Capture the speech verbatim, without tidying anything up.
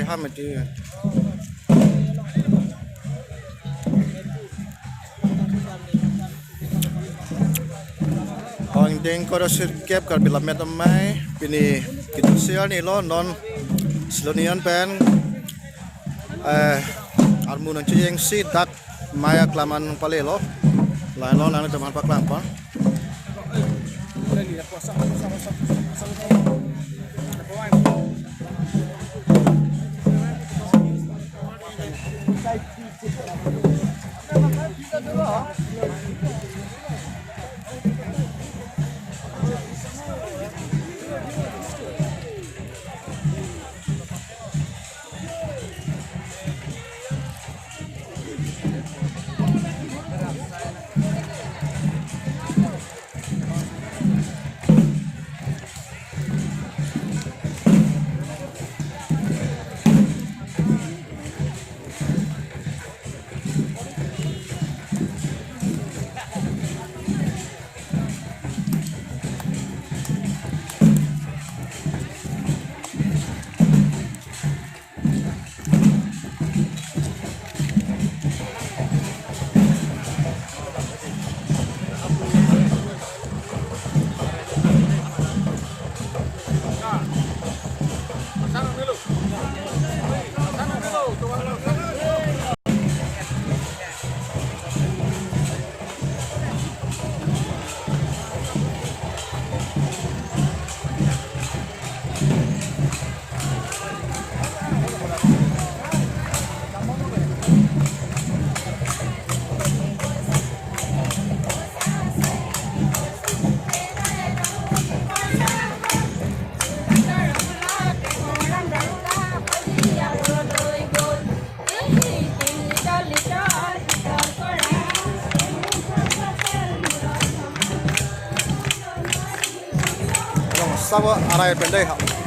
Ham iti. Angdeng koro sirkep Karbi Lammet Amei pini kitu siar ni lo non Silonijan pen, eh, armu nangchejengsi dak mei aklam an palelo. Lailo nangtum aphan paklam pon. Sabo arai pen dei ha.